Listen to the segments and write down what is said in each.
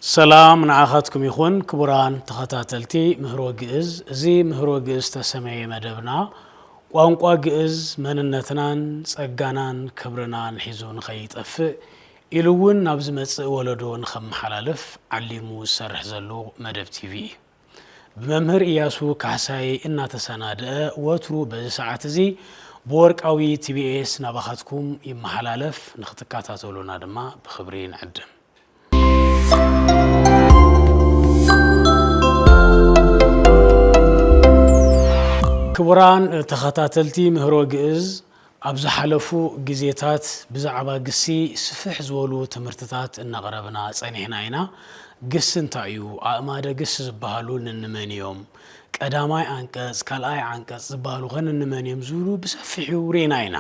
ሰላም ንዓኻትኩም ይኹን ክቡራን ተኸታተልቲ ምህሮ ግእዝ። እዚ ምህሮ ግእዝ ዝተሰመየ መደብና ቋንቋ ግእዝ መንነትናን ጸጋናን ክብርናን ሒዙ ንኸይጠፍእ ኢሉ እውን ናብ ዝመጽእ ወለዶ ንኸመሓላልፍ ዓሊሙ ዝሰርሕ ዘሎ መደብ ቲቪ እዩ። ብመምህር ኢያሱ ካሕሳይ እናተሰናድአ ወትሩ በዚ ሰዓት እዚ ብወርቃዊ ቲቢኤስ ናባኻትኩም ይመሓላለፍ። ንኽትከታተሉና ድማ ብኽብሪ ንዕድም። ክቡራን ተኸታተልቲ ምህሮ ግእዝ፣ ኣብ ዝሓለፉ ግዜታት ብዛዕባ ግሲ ስፍሕ ዝበሉ ትምህርትታት እናቕረብና ጸኒሕና ኢና። ግሲ እንታይ እዩ? ኣእማደ ግሲ ዝበሃሉ ንንመን እዮም? ቀዳማይ ዓንቀጽ፣ ካልኣይ ዓንቀጽ ዝበሃሉ ኸ ንንመን እዮም ዝብሉ ብሰፊሑ ርኢና ኢና።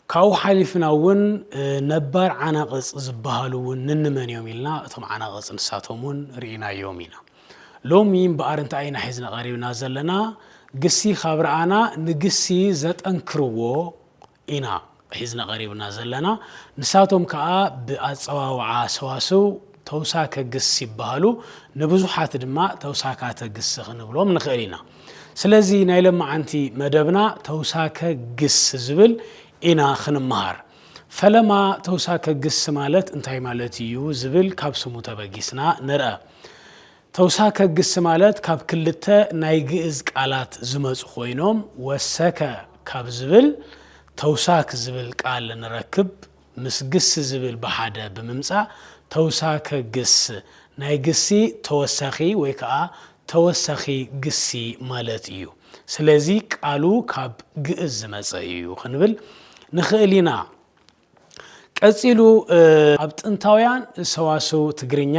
ካብኡ ሓሊፍና እውን፣ እ፣ ነባር ዓናቕጽ ዝበሃሉ እውን ንንመን እዮም ኢልና እቶም ዓናቕጽ ንሳቶም እውን ርኢናዮም ኢና። ሎሚ እምበኣር እንታይ ኢና ሒዝና ቀሪብና ዘለና? ግሲ ካብ ረኣና ንግሲ ዘጠንክርዎ ኢና ሒዝና ቀሪብና ዘለና። ንሳቶም ከኣ ብኣጸዋውዓ ሰዋስው ተውሳከ ግስ ይበሃሉ። ንብዙሓት ድማ ተውሳካተ ግስ ክንብሎም ንኽእል ኢና። ስለዚ ናይ ለማዓንቲ መደብና ተውሳከ ግስ ዝብል ኢና ክንመሃር። ፈለማ ተውሳከ ግስ ማለት እንታይ ማለት እዩ ዝብል ካብ ስሙ ተበጊስና ንርአ። ተውሳከ ግስ ማለት ካብ ክልተ ናይ ግእዝ ቃላት ዝመጹ ኮይኖም፣ ወሰከ ካብ ዝብል ተውሳክ ዝብል ቃል ንረክብ፣ ምስ ግስ ዝብል ብሓደ ብምምጻእ ተውሳከ ግስ፣ ናይ ግሲ ተወሳኺ ወይ ከኣ ተወሳኺ ግሲ ማለት እዩ። ስለዚ ቃሉ ካብ ግእዝ ዝመጸ እዩ ክንብል ንኽእል ኢና። ቀጺሉ፣ እ፣ ኣብ ጥንታውያን ሰዋስው ትግርኛ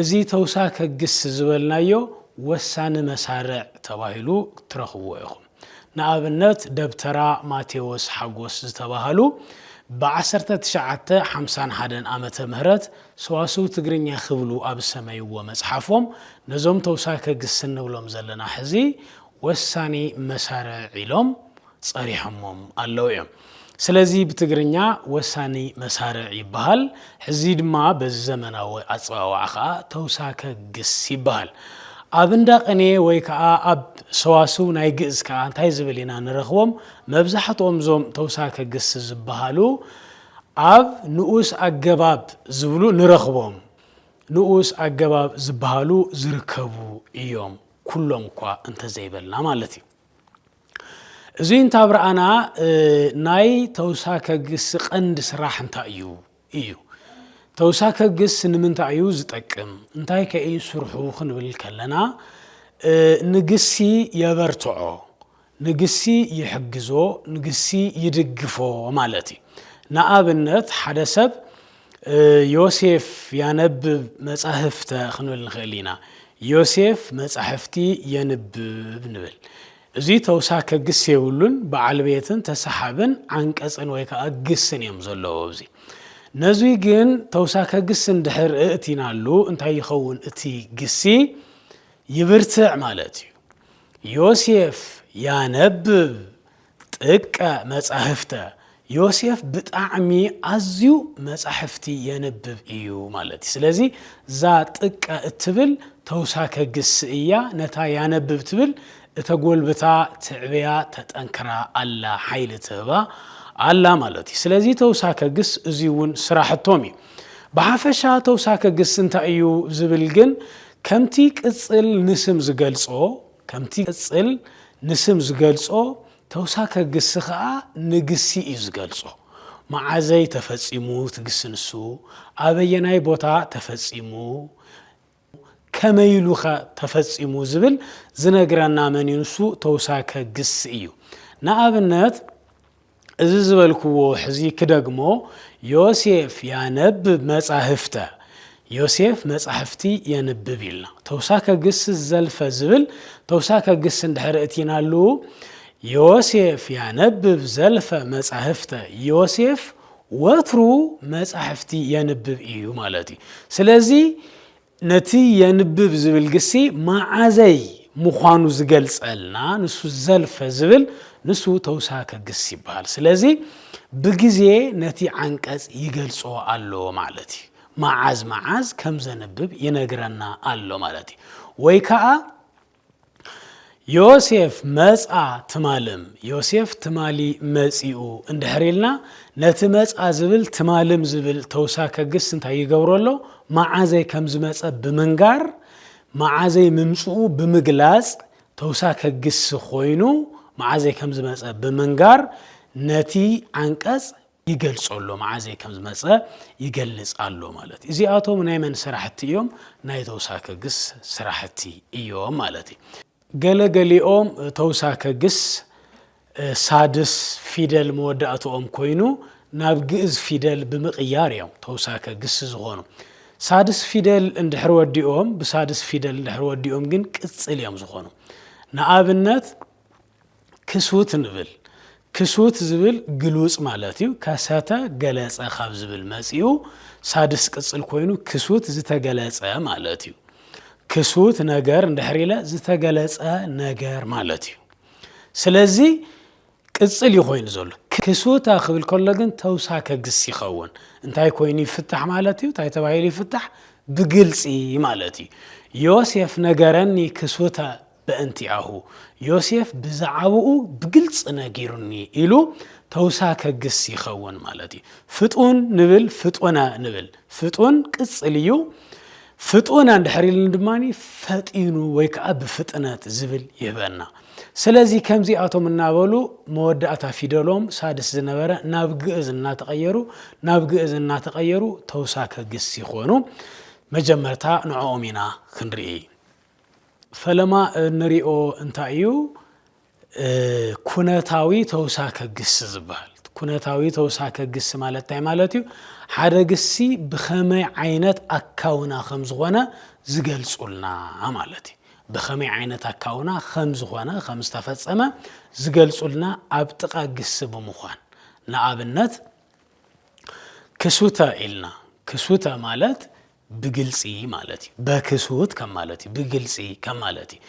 እዚ ተውሳከ ግስ ዝበልናዮ ወሳኒ መሳርዕ ተባሂሉ ትረኽብዎ ኢኹም። ንኣብነት ደብተራ ማቴዎስ ሓጎስ ዝተባህሉ ብዓሰርተ ትሽዓተ ሓምሳን ሓደን ዓመተ ምህረት ሰዋስው ትግርኛ ክብሉ ኣብ ዝሰመይዎ መጽሓፎም ነዞም ተውሳከ ግስ እንብሎም ዘለና ሕዚ ወሳኒ መሳርዕ ኢሎም ጸሪሖሞም ኣለዉ እዮም። ስለዚ ብትግርኛ ወሳኒ መሳርዕ ይበሃል። ሕዚ ድማ በዚ ዘመናዊ ኣጸዋውዓ ኸኣ ተውሳከ ግስ ይበሃል። ኣብ እንዳ ቅኔ ወይ ከኣ ኣብ ሰዋስው ናይ ግእዝ ከኣ እንታይ ዝብል ኢና ንረኽቦም? መብዛሕትኦም እዞም ተውሳከ ግስ ዝበሃሉ ኣብ ንኡስ ኣገባብ ዝብሉ ንረኽቦም። ንኡስ ኣገባብ ዝበሃሉ ዝርከቡ እዮም፣ ኩሎም እኳ እንተዘይበልና ማለት እዩ። እዚ እንታብ ረኣና፣ እ፣ ናይ ተውሳከ ግስ ቀንዲ ስራሕ እንታይ እዩ? እዩ። ተውሳከ ግስ ንምንታይ እዩ ዝጠቅም? እንታይ ከ እዩ ስርሑ ክንብል ከለና፣ እ፣ ንግሲ የበርትዖ፣ ንግሲ ይሕግዞ፣ ንግሲ ይድግፎ ማለት እዩ። ንኣብነት ሓደ ሰብ፣ እ፣ ዮሴፍ ያነብብ መጻሕፍተ ክንብል ንኽእል ኢና። ዮሴፍ መጻሕፍቲ የንብብ ንብል። እዚ ተውሳከ ግስ የብሉን፣ በዓል ቤትን ተሰሓብን ዓንቀጽን ወይ ከኣ ግስን እዮም ዘለዉ ኣብዚ። ነዚ ግን ተውሳከ ግስ እንድሕር እእቲናሉ እንታይ ይኸውን? እቲ ግሲ ይብርትዕ ማለት እዩ። ዮሴፍ ያነብብ ጥቀ መጻሕፍተ። ዮሴፍ ብጣዕሚ ኣዝዩ መጻሕፍቲ የንብብ እዩ ማለት እዩ። ስለዚ እዛ ጥቀ እትብል ተውሳከ ግስ እያ። ነታ ያነብብ ትብል እተጎልብታ፣ ትዕብያ፣ ተጠንክራ ኣላ፣ ሓይሊ ትህባ ኣላ ማለት እዩ። ስለዚ ተውሳከ ግስ እዚ እውን ስራሕቶም እዩ። ብሓፈሻ ተውሳከ ግስ እንታይ እዩ ዝብል ግን ከምቲ ቅጽል ንስም ዝገልጾ፣ ከምቲ ቅጽል ንስም ዝገልጾ፣ ተውሳከ ግስ ኸኣ ንግሲ እዩ ዝገልጾ። መዓዘይ ተፈጺሙ እቲ ግሲ ንሱ፣ ኣበየናይ ቦታ ተፈጺሙ፣ ከመይ ኢሉኸ ተፈጺሙ ዝብል ዝነግረና መን እዩ? ንሱ ተውሳከ ግስ እዩ። ንኣብነት፣ እዚ ዝበልክዎ ሕዚ ክደግሞ፣ ዮሴፍ ያነብብ መጻሕፍተ፣ ዮሴፍ መጻሕፍቲ የንብብ ኢልና። ተውሳከ ግስ ዘልፈ ዝብል ተውሳከ ግስ እንድሕር እቲናሉ፣ ዮሴፍ ያነብብ ዘልፈ መጻሕፍተ፣ ዮሴፍ ወትሩ መጻሕፍቲ የንብብ እዩ ማለት እዩ። ስለዚ ነቲ የንብብ ዝብል ግሲ መዓዘይ ምዃኑ ዝገልጸልና፣ ንሱ ዘልፈ ዝብል፣ ንሱ ተውሳከ ግስ ይበሃል። ስለዚ ብግዜ ነቲ ዓንቀጽ ይገልጾ ኣሎ ማለት እዩ። መዓዝ መዓዝ ከም ዘንብብ ይነግረና ኣሎ ማለት እዩ። ወይ ከዓ ዮሴፍ መጻ ትማልም፣ ዮሴፍ ትማሊ መጺኡ እንድሕር ኢልና፣ ነቲ መጻ ዝብል ትማልም ዝብል ተውሳከ ግስ እንታይ ይገብሮ ኣሎ? መዓዘይ ከም ዝመጸ ብምንጋር፣ መዓዘይ ምምጽኡ ብምግላጽ ተውሳከ ግስ ኮይኑ፣ መዓዘይ ከም ዝመጸ ብምንጋር ነቲ ዓንቀጽ ይገልጾ ኣሎ፣ መዓዘይ ከም ዝመጸ ይገልጽ ኣሎ ማለት እዩ። እዚኣቶም ናይ መን ስራሕቲ እዮም? ናይ ተውሳከ ግስ ስራሕቲ እዮም ማለት እዩ። ገለገሊኦም ተውሳከ ግስ ሳድስ ፊደል መወዳእትኦም ኮይኑ ናብ ግእዝ ፊደል ብምቕያር እዮም ተውሳከ ግስ ዝኾኑ። ሳድስ ፊደል እንድሕር ወዲኦም፣ ብሳድስ ፊደል እንድሕር ወዲኦም ግን ቅጽል እዮም ዝኾኑ። ንኣብነት ክሱት ንብል። ክሱት ዝብል ግሉጽ ማለት እዩ። ከሰተ ገለጸ ካብ ዝብል መጺኡ ሳድስ ቅጽል ኮይኑ ክሱት ዝተገለጸ ማለት እዩ። ክሱት ነገር እንድሕር ኢለ ዝተገለጸ ነገር ማለት እዩ። ስለዚ ቅጽል እዩ ኮይኑ ዘሎ። ክሱተ ክብል ከሎ ግን ተውሳከ ግስ ይኸውን። እንታይ ኮይኑ ይፍታሕ ማለት እዩ? እንታይ ተባሂሉ ይፍታሕ? ብግልጺ ማለት እዩ። ዮሴፍ ነገረኒ ክሱተ በእንቲኣሁ፣ ዮሴፍ ብዛዕባኡ ብግልጺ ነጊሩኒ ኢሉ ተውሳከ ግስ ይኸውን ማለት እዩ። ፍጡን ንብል፣ ፍጡነ ንብል። ፍጡን ቅጽል እዩ። ፍጡነ እንድሕር ኢሉኒ ድማ ፈጢኑ ወይ ከዓ ብፍጥነት ዝብል ይህበና። ስለዚ ከምዚኣቶም እናበሉ መወዳእታ ፊደሎም ሳድስ ዝነበረ ናብ ግእዝ እናተቐየሩ፣ ናብ ግእዝ እናተቐየሩ ተውሳከ ግስ ይኾኑ። መጀመርታ ንዕኦም ኢና ክንርኢ። ፈለማ እንሪኦ እንታይ እዩ? እ፣ ኩነታዊ ተውሳከ ግስ ዝበሃል። ኩነታዊ ተውሳከ ግስ ማለት እንታይ ማለት እዩ? ሓደ ግሲ ብኸመይ ዓይነት ኣካውና ከም ዝኾነ ዝገልጹልና ማለት እዩ። ብኸመይ ዓይነት ኣካውና ከም ዝኾነ፣ ከም ዝተፈጸመ ዝገልጹልና ኣብ ጥቓ ግሲ ብምዃን። ንኣብነት፣ ክሱተ ኢልና። ክሱተ ማለት ብግልጺ ማለት እዩ። በክሱት ከም ማለት እዩ። ብግልጺ ከም ማለት እዩ።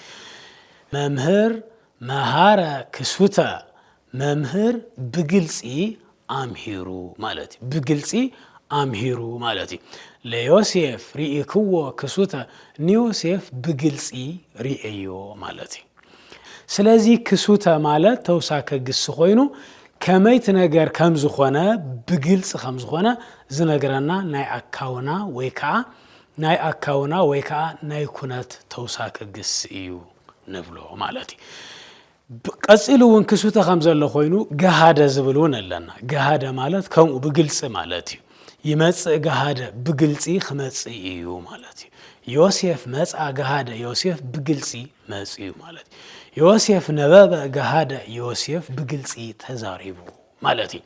መምህር መሃረ ክሱተ፣ መምህር ብግልጺ ኣምሂሩ ማለት እዩ። ብግልጺ ኣምሂሩ ማለት እዩ። ለዮሴፍ ርኢክዎ ክሱተ፣ ንዮሴፍ ብግልጺ ርእዮ ማለት እዩ። ስለዚ ክሱተ ማለት ተውሳከ ግስ ኮይኑ፣ ከመይ እቲ ነገር ከም ዝኾነ፣ ብግልጺ ከም ዝኾነ ዝነግረና ናይ ኣካውና ወይ ከዓ፣ ናይ ኣካውና ወይ ከዓ ናይ ኩነት ተውሳከ ግስ እዩ ንብሎ ማለት እዩ። ብ-፣ ቀጺሉ እውን ክሱተ ከም ዘሎ ኮይኑ፣ ገሃደ ዝብል እውን ኣለና። ገሃደ ማለት ከምኡ ብግልጺ ማለት እዩ። ይመጽእ ገሃደ፣ ብግልጺ ክመጽእ እዩ ማለት እዩ። ዮሴፍ መጽኣ ገሃደ፣ ዮሴፍ ብግልጺ መጽዩ ማለት እዩ። ዮሴፍ ነበበ ገሃደ፣ ዮሴፍ ብግልጺ ተዛሪቡ ማለት እዩ።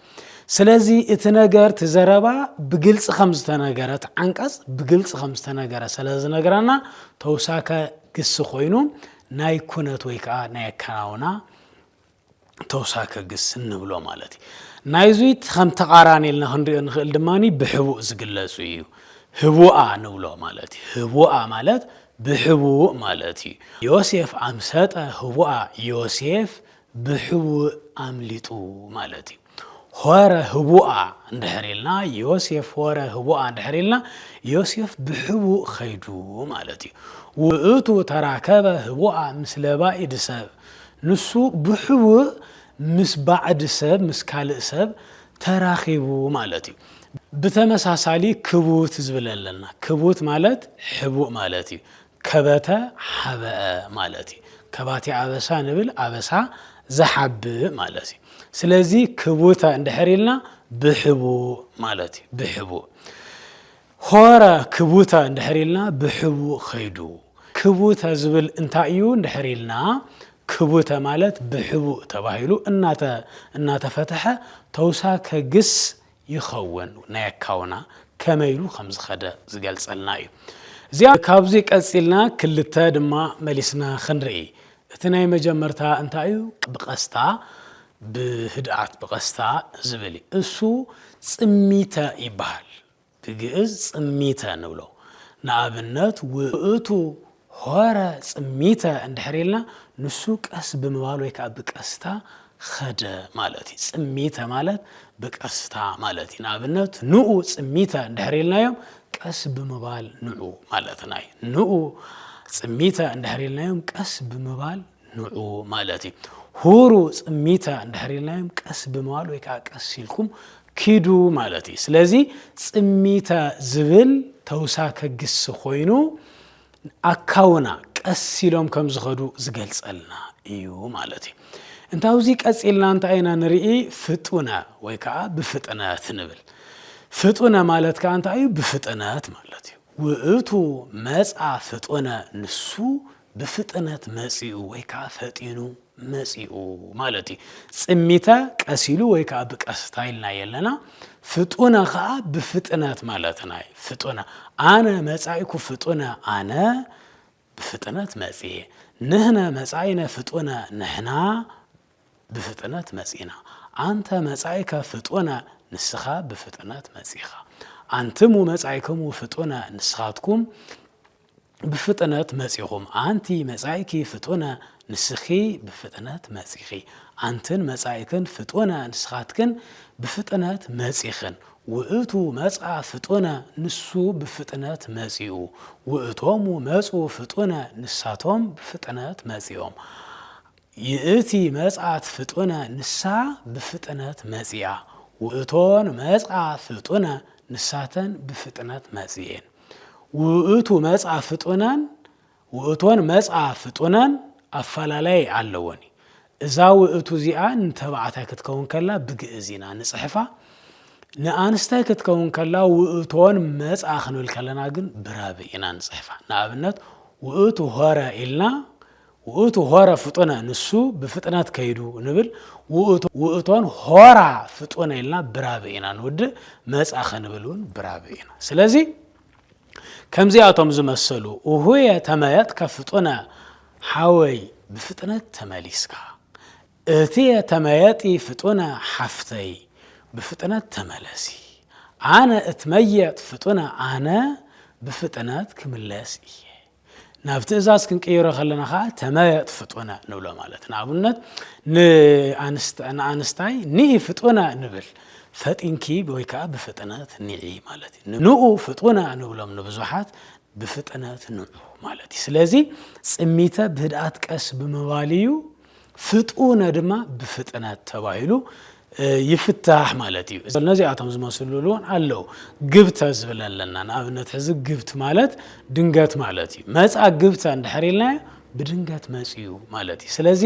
ስለዚ እቲ ነገር፣ እቲ ዘረባ ብግልጺ ከም ዝተነገረ፣ እቲ ዓንቀጽ ብግልጺ ከም ዝተነገረ ስለ ዝነግረና፣ ተውሳከ ግሲ ኮይኑ ናይ ኩነት ወይ ከዓ ናይ ኣከናውና ተውሳከ ግስ እንብሎ ማለት እዩ። ናይዙይ ከም ተቓራኒ ኢልና ክንሪኦ ንኽእል ድማ ብሕቡእ ዝግለጹ እዩ። ህቡኣ ንብሎ ማለት እዩ። ህቡኣ ማለት ብሕቡእ ማለት እዩ። ዮሴፍ ኣምሰጠ ህቡኣ፣ ዮሴፍ ብሕቡእ ኣምሊጡ ማለት እዩ። ሆረ ህቡኣ እንድሕር ኢልና፣ ዮሴፍ ሆረ ህቡኣ እንድሕር ኢልና፣ ዮሴፍ ብሕቡእ ኸይዱ ማለት እዩ። ውእቱ ተራከበ ህቡኣ ምስለ ባኢድ ሰብ፣ ንሱ ብሕቡእ ምስ ባዕዲ ሰብ፣ ምስ ካልእ ሰብ ተራኺቡ ማለት እዩ። ብተመሳሳሊ ክቡት ዝብል ኣለና። ክቡት ማለት ሕቡእ ማለት እዩ። ከበተ ሓበአ ማለት እዩ። ከባቲ ኣበሳ ንብል ኣበሳ ዝሓብእ ማለት እዩ። ስለዚ ክቡተ እንድሕር ኢልና ብሕቡእ ማለት እዩ። ብሕቡእ። ሆረ ክቡተ እንድሕር ኢልና ብሕቡእ ኸይዱ። ክቡተ ዝብል እንታይ እዩ እንድሕር ኢልና፣ ክቡተ ማለት ብሕቡእ ተባሂሉ እናተ-፣ እናተፈትሐ ተውሳከ ግስ ይኸውን። ናይ ኣካውና ከመይ ኢሉ ከም ዝኸደ ዝገልጸልና እዩ። እዚኣ ካብዚ ቀጺልና ክልተ ድማ መሊስና ክንርኢ። እቲ ናይ መጀመርታ እንታይ እዩ? ብቐስታ፣ ብህድኣት፣ ብቐስታ ዝብል እዩ። እሱ ጽሚተ ይበሃል። ብግእዝ ጽሚተ ንብሎ። ንኣብነት፣ ውእቱ ሆረ ጽሚተ እንድሕር ኢልና፣ ንሱ ቀስ ብምባል ወይ ከዓ ብቀስታ ኸደ ማለት እዩ። ጽሚተ ማለት ብቀስታ ማለት እዩ። ንኣብነት ንኡ ጽሚተ እንድሕር ኢልናዮም ቀስ ብምባል ንዑ ማለትና እዩ። ንኡ ጽሚተ እንድሕር ኢልናዮም ቀስ ብምባል ንዑ ማለት እዩ። ሁሩ ጽሚተ እንድሕር ኢልናዮም ቀስ ብምባል ወይ ከዓ ቀስ ኢልኩም ኪዱ ማለት እዩ። ስለዚ ጽሚተ ዝብል ተውሳከ ግሲ ኮይኑ ኣካውና ቀስ ኢሎም ከም ዝኸዱ ዝገልጸልና እዩ ማለት እዩ። እንታውዚ ቀጺልና እንታይ ኢና ንርኢ? ፍጡነ ወይ ከዓ ብፍጥነት ንብል። ፍጡነ ማለት ከዓ እንታይ እዩ? ብፍጥነት ማለት እዩ። ውእቱ መጻ ፍጡነ፣ ንሱ ብፍጥነት መጺኡ ወይ ከዓ ፈጢኑ መጺኡ ማለት እዩ። ጽሚተ ቀስ ኢሉ ወይ ከዓ ብቀስታ ኢልና የለና። ፍጡነ ከዓ ብፍጥነት ማለትና እዩ። ፍጡነ፣ ኣነ መጻኢኩ ፍጡነ፣ ኣነ ብፍጥነት መጺኤ። ንህነ መጻኢነ ፍጡነ፣ ንሕና ብፍጥነት መጺና። ኣንተ መጻኢከ ፍጡነ፣ ንስኻ ብፍጥነት መጺኻ። ኣንትሙ መጻኢክሙ ፍጡነ፣ ንስኻትኩም ብፍጥነት መጺኹም። ኣንቲ መጻኢኪ ፍጡነ፣ ንስኺ ብፍጥነት መጺኺ። ኣንትን መጻኢክን ፍጡነ፣ ንስኻትክን ብፍጥነት መጺኽን። ውእቱ መጽአ ፍጡነ፣ ንሱ ብፍጥነት መጺኡ። ውእቶሙ መጹ ፍጡነ፣ ንሳቶም ብፍጥነት መጺኦም። ይእቲ መጽአት ፍጡነ፣ ንሳ ብፍጥነት መጺኣ። ውእቶን መጽአ ፍጡነ፣ ንሳተን ብፍጥነት መጺኤን። ውእቱ መጽአ ፍጡነን ውእቶን መጽአ ፍጡነን ኣፈላለይ ኣለወን እዩ። እዛ ውእቱ እዚኣ ንተባዕታይ ክትከውን ከላ ብግእዝ ኢና ንጽሕፋ። ንኣንስታይ ክትከውን ከላ ውእቶን መጽአ ክንብል ከለና ግን ብራብእ ኢና ንጽሕፋ። ንኣብነት ውእቱ ሆረ ኢልና፣ ውእቱ ሆረ ፍጡነ፣ ንሱ ብፍጥነት ከይዱ ንብል። ውእቱ-፣ ውእቶን ሆራ ፍጡነ ኢልና ብራብእ ኢና ንውድእ። መጽአ ክንብል እውን ብራብእ ኢና። ስለዚ ከምዚኣቶም ዝመሰሉ፣ እሁየ ተመየጥከ ፍጡነ ሓወይ፣ ብፍጥነት ተመሊስካ። እትየ ተመየጢ ፍጡነ ሓፍተይ፣ ብፍጥነት ተመለሲ። ኣነ እትመየጥ ፍጡነ፣ ኣነ ብፍጥነት ክምለስ እየ። ናብ ትእዛዝ ክንቅይሮ ከለና ኸዓ ተመየጥ ፍጡነ ንብሎ ማለት። ንኣብነት ንኣንስት-፣ ንኣንስታይ ንኢ ፍጡነ ንብል። ፈጢንኪ ወይ ከዓ ብፍጥነት ንዒ ማለት እዩ። ንኡ ፍጡነ ንብሎም ንብዙሓት ብፍጥነት ንዑ ማለት እዩ። ስለዚ ጽሚተ ብህድኣት ቀስ ብምባል እዩ። ፍጡነ ድማ ብፍጥነት ተባሂሉ፣ እ፣ ይፍታሕ ማለት እዩ። ነዚኣቶም ዝመስሉ እውን ኣለዉ። ግብተ ዝብል ኣለና። ንኣብነት ሕዚ ግብት ማለት ድንገት ማለት እዩ። መጻ ግብተ እንድሕር ኢልናዮ ብድንገት መጽዩ ማለት እዩ። ስለዚ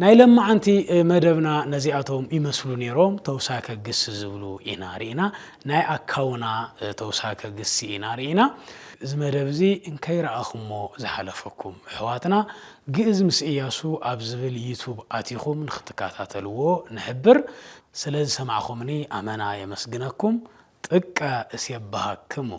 ናይ ለማዓንቲ፣ እ፣ መደብና ነዚኣቶም ይመስሉ ነይሮም። ተውሳከ ግሲ ዝብሉ ኢና ርኢና። ናይ ኣካውና፣ እ፣ ተውሳከ ግሲ ኢና ርኢና። እዚ መደብ እዚ እንከይረኣኹሞ ዝሓለፈኩም ኣሕዋትና፣ ግእዝ ምስ እያሱ ኣብ ዝብል ዩቱብ ኣቲኹም ንኽትከታተልዎ ንሕብር። ስለ ዝሰማዕኹምኒ ኣመና የመስግነኩም። ጥቀ እስየብሃክሙ።